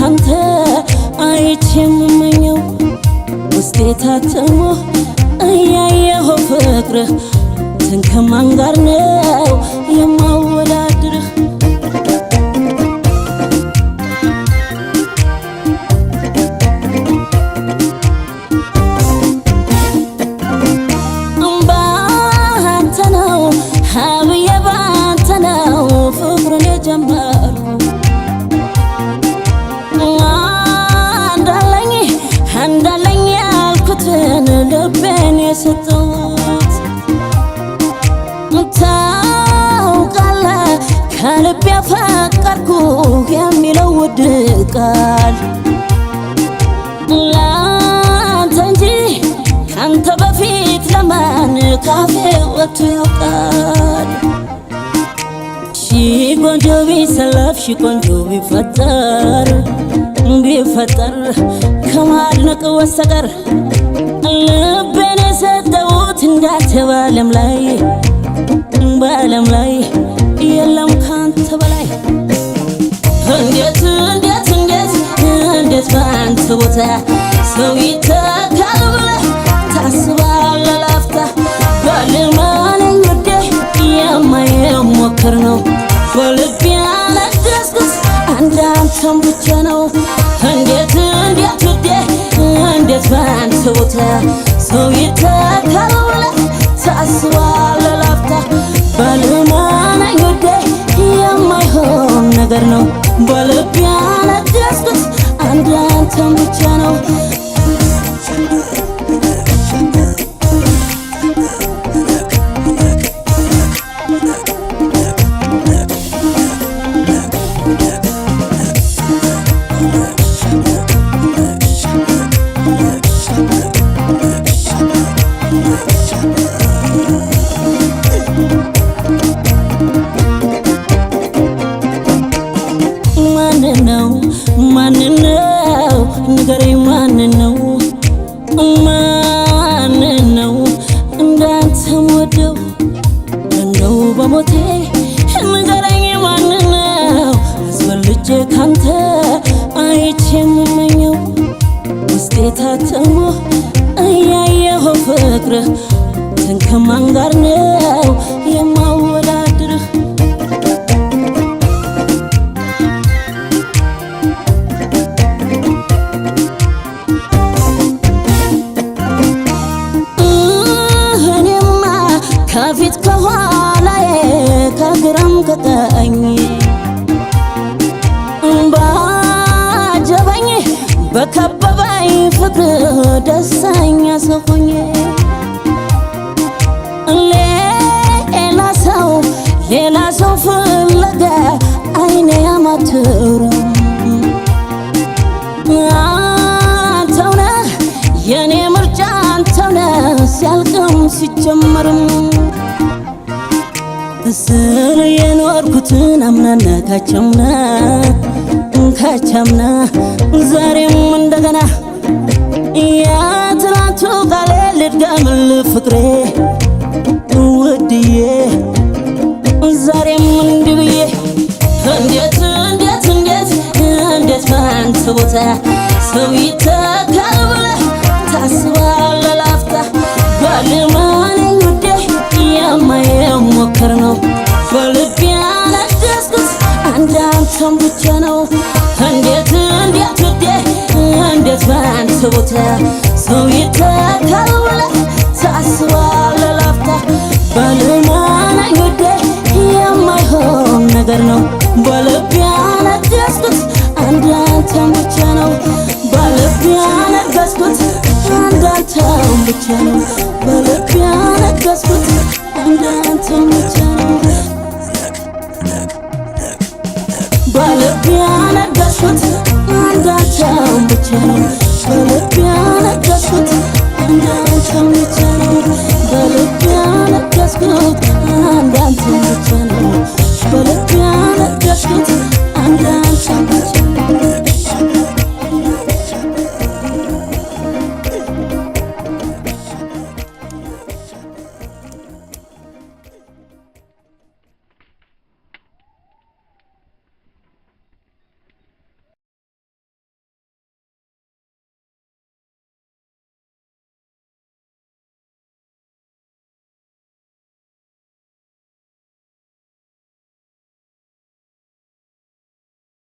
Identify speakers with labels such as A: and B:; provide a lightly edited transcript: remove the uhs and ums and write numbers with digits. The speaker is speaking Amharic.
A: ካንተ አይቼ የምመኘው ውስጤ ታትሞ እያየኸው ፍቅርህ ከማን ጋር ነው የማወዳድርህ? ባንተ ነው ሀብዬ ባንተ ነው ፍቅሩን የጀመርኩ እንዳለኝ እንዳለኝ ያልኩትን ልቤን የሰጠሁት ታውቃለህ ከልቤ ያፈቀርኩ የሚለው ውድ ቃል ላንተ እንጂ ካንተ በፊት ለማን ካፌ ወጥቶ ያውቃል? ሺ ቆንጆ ቢሰለፍ ሺ ቆንጆ ቢፈጠር ቢፈጠር ከማድነቅ በስተቀር ልቤን የሰጠሁት እንዳንተ በዓለም ላይ በዓለም ላይ የለም ካንተ በላይ። እንዴት እንዴት እንዴት እንዴት በአንተ ቦታ ሰው ይተካል ብለህ ታስባለህ ላፍታ? በልማነኝ ውዴ የማይሞክር ነው በልቤ ያነገስኩት አንድ አንተን ብቻ ነው። እንዴት እንዴት ውዴ እንዴት በአንተ ቦታ ሰው ይተካል ብለህ ታስባለህ ላፍታ? በልማነኝ ውዴ የማይሆን ነገር ነው በልቤ ያነገስኩት አንድ አንተን ብቻ ነው። ማንነው ማንነው ንገረኝ ማንነው ማንነው እንዳንተ ምወደው እንደው በሞቴ ንገረኝ ማንነው አስበልጬ ካንተ አይቼ የምመኘው ውስጤ ታትሞ እያየኸው ፍቅርህ ከማን ጋር ነው የማወዳድርህ? እኔማ ከፊት ከኋላዬ ከግራም ከቀኝ ባጀበኝ በከበበኝ ፍቅር ደስተኛ ሰው ሆኜ ሌላ ሰው ሌላ ሰው ፍለጋ አይኔ ያማትርም አንተው ነህ የኔ ምርጫ አንተው ነህ ሲያልቅም ሲጀመርም ስል የኖርኩትን አምናና ካቻምና ካቻምና ዛሬም እንደገና የትናንቱ ቃሌ ልድገምልህ ፍቅሬ ውድዬ ዛሬም እንዲህ ብዬ እንዴት እንዴት እንዴት እንዴት በአንተ ቦታ ሰው ይተካል ብለህ ታስባለህ ላፍታ? በልማነኝ ውዴ የማይሞከር ነው በልቤ ያነገስኩት አንድ አንተን ብቻ ነው። እንዴት እንዴት ውዴ እንዴት በአንተ ቦታ ሰው ይተካል ብለህ ታስባለህ ላፍታ? በልማነኝ ውዴ የማይሆን ነገር ነው በልቤ ያነገስኩት አንድ አንተን ብቻ ነው። በልቤ ያነገስኩት አንድ አንተን ብቻ ነው። በልቤ ያነገስኩት አንድ አንተን ብቻ ነው። በልቤ ያነገስኩት አንድ አንተን ብቻ ነው። በልቤ ያነገስኩት አንድ አንተን ብቻ ነው።